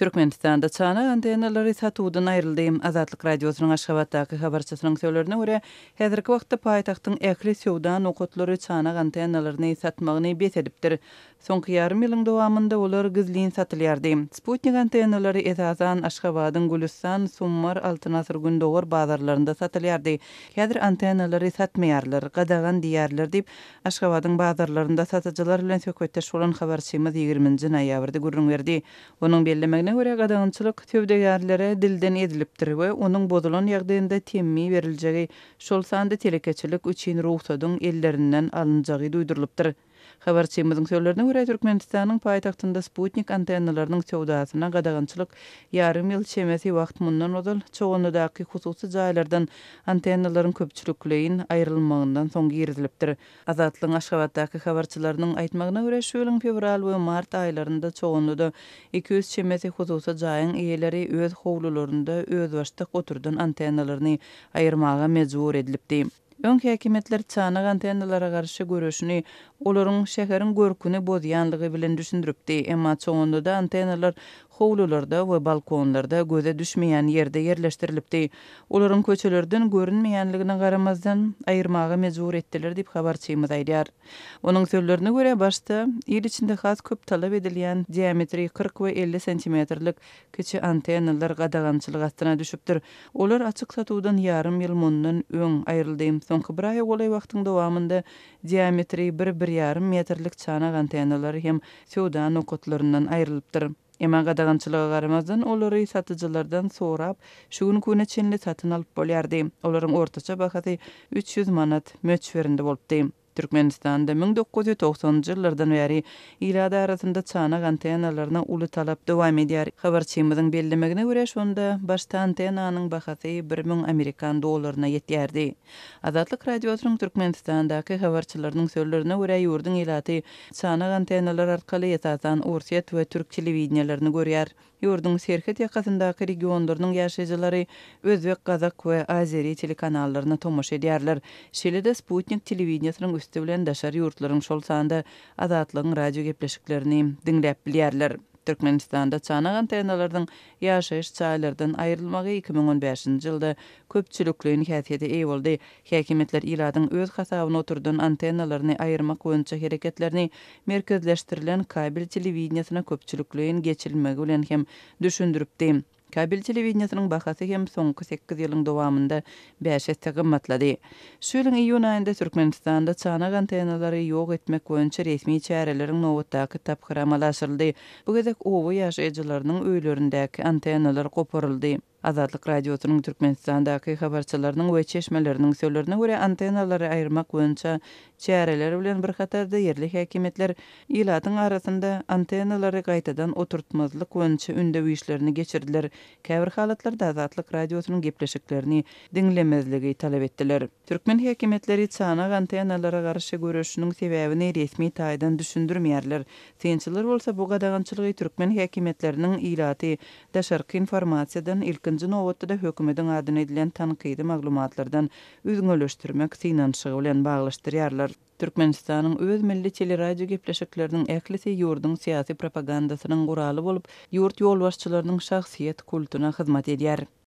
Türkmenistanda çanak antennalary satuwdan aýryldy. Azatlyk Radiosynyň Aşgabatdaky habarçysynyň sözlerine görä, häzirki wagtda paýtagtyň ähli söwda nokatlary çanak antennalaryny satmagyny bes edipdir. Soňky ýarym ýylyň dowamynda olar gizlin satylýardy. Sputnik antennalary, esasan, Aşgabadyň Gülüstan, Summar, Altyn asyr Gündogar bazarlarynda satylýardy. Häzir antennalary satmaýarlar, gadagan diýýärler diýip, Aşgabadyň bazarlarynda satyjylar bilen söhbetdeş bolan habarçymyz ýigriminji noýabrda gürrüň berdi. Onuň bellemegine görä, gadagançylyk söwdagärlere dilden edilipdir we onuň bozulan ýagdaýynda temmi beriljegi, şol sanda telekeçilik üçin rugsadyň ellerinden alynjagy duýdurylypdyr. Habarçymyzyň sözlerine görä, Türkmenistanyň paýtagtynda sputnik antennalarynyň söwdasyna gadagançylyk ýarym ýyl çemesi wagt mundan ozal, Çoganlydaky hususy jaýlardan antennalaryň köpçülikleýin aýrylmagyndan soň girizilipdir. Azatlygyň Aşgabatdaky habarçylarynyň aýtmagyna görä, şu ýylyň fewral we mart aýlarynda Çoganlyda 200 çemesi hususy jaýyň eýeleri öz howlularynda özbaşdak oturdan antennalaryny aýyrmaga mejbur edilipdi. Öň häkimiýetler çanak antennalara garşy göreşini olaryň şäheriň görküni bozýanlygy bilen düşündiripdi. Emma Çoganlyda antennalar howlularda we balkonlarda göze düşmeýän ýerde ýerleşdirilipdi. Olaryň köçelerden görünmeýänligine garamazdan, aýyrmaga mejbur etdiler diýip, habarçymyz aýdýar. Onuň sözlerine görä, başda il içinde has köp talap edilýän diametri 40 we 50 santimetrlik Kiçi antennalar gadagançylyk astyna düşüpdir. Olar açyk satuwdan ýarym ýyl mundan öň aýryldy. Soňky bir aýa golaý wagtyň dowamynda diametri bir, bir ýarym metrlik çanak antennalary hem söwda nokatlaryndan aýrylypdyr. Emma gadagançylyga garamazdan, olary satyjylardan sorap, şu günki güne çenli satyn alyp bolýardy. Olaryň ortaça bahasy 300 manat möçberinde bolupdy. Türkmenistanda 1990-njy ýyllardan bäri ilat arasynda çanak antennalaryna uly talap dowam edýär. Habarçymyzyň bellemegine görä, şonda başda antennanyň bahasy 1000 amerikan dollaryna ýetýärdi. Azatlyk Radiosynyň Türkmenistandaky habarçylarynyň sözlerine görä, ýurduň ilaty çanak antennalar arkaly esasan orsýet we türk telewideniýelerini görýär. Ýurduň serhet ýakasyndaky regionlarynyň ýaşaýjylary özbek, gazak we azeri telekanallaryna tomaşa edýärler. Şeýle-de sputnik telewideniýesiniň üsti bilen daşary ýurtlaryň, şol sanda Azatlygyň radio gepleşiklerini diňläp bilýärler. Türkmenistanda çanak antennalarynyň ýaşaýyş jaýlardan aýrylmagy 2015-nji ýylda köpçülikleýin häsiýete eýe boldy. Häkimiýetler ilatyň öz hasabyna oturdan antennalaryny aýyrmak boýunça hereketlerini merkezleşdirilen kabel telewideniýesine köpçülikleýin geçirilmegi bilen hem düşündiripdi. Kabel telewideniýesiniň bahasy hem soňky sekiz ýylyň dowamynda bäş esse gymmatlady. Şu ýylyň iýun aýynda Türkmenistanda çanak antennalary ýok etmek boýunça resmi çäreleriň nobatdaky tapgyry amala aşyryldy. Bu gezek oba ýaşaýjylarynyň öýlerindäki antennalar goparyldy. Azatlyk Radiosynyň Türkmenistandaky habarçylarynyň we çeşmeleriniň sözlerine görä, antennalary aýyrmak boýunça çäreler bilen bir hatarda ýerli häkimiýetler ilatyň arasynda antennalary gaýtadan oturtmazlyk boýunça ündew işlerini geçirdiler, käbir halatlarda Azatlyk Radiosynyň gepleşiklerini diňlemezligi talap etdiler. Türkmen häkimiýetleri çanak antennalara garşy göreşiniň sebäbini resmi taýdan düşündirmeýärler. Synçylar bolsa bu gadagançylygy türkmen häkimiýetleriniň ilaty daşarky informasiýadan, ilkinji nobatda-da hökümetiň adyna edilen tankydy maglumatlardan üzňeleşdirmek synanyşygy bilen baglaşdyrýarlar. Türkmenistanyň öz milli teleradio gepleşikleriniň ählisi ýurduň syýasy propagandasynyň guraly bolup, ýurt ýolbaşçylarynyň şahsyýet kultuna hyzmat edýär.